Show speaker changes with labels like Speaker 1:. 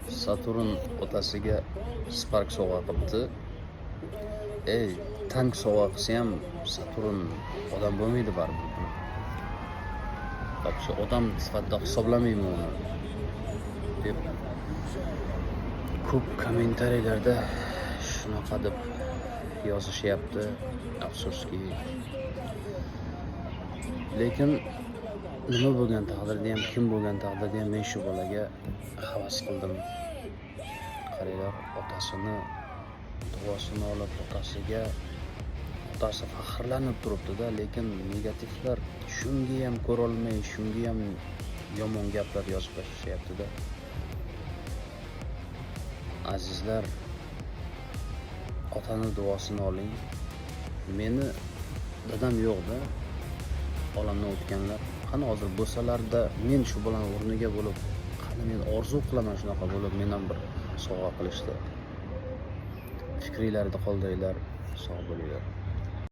Speaker 1: Saturn otasiga Spark sovg'a qilibdi. Ey, tank sovg'a qilsa ham Saturn odam bo'lmaydi baribir buni. Вообще odam sifatida hisoblamayman uni, deb ko'p kommentariyalarda shunaqa deb yozishyapti. Afsuski. Lekin nima bo'lgan taqdirda ham, kim bo'lgan taqdirda ham men shu bolaga havas qildim. Qaranglar, otasini duosini olib, otasiga otasi faxrlanib turibdi-da, lekin negativlar shunga ham ko'rolmay, shunga ham yomon gaplar yozib tashlashyapti-da. Azizlar, otani duosini oling. Meni dadam yo'q-da, olamdan o'tganlar. Qani hozir bo'lsalarda, men shu bolani o'rniga bo'lib, qani men orzu qilaman shunaqa bo'lib, men ham bir sovg'a qilishdi. Fikringlarni qoldiringlar, sog' bo'linglar.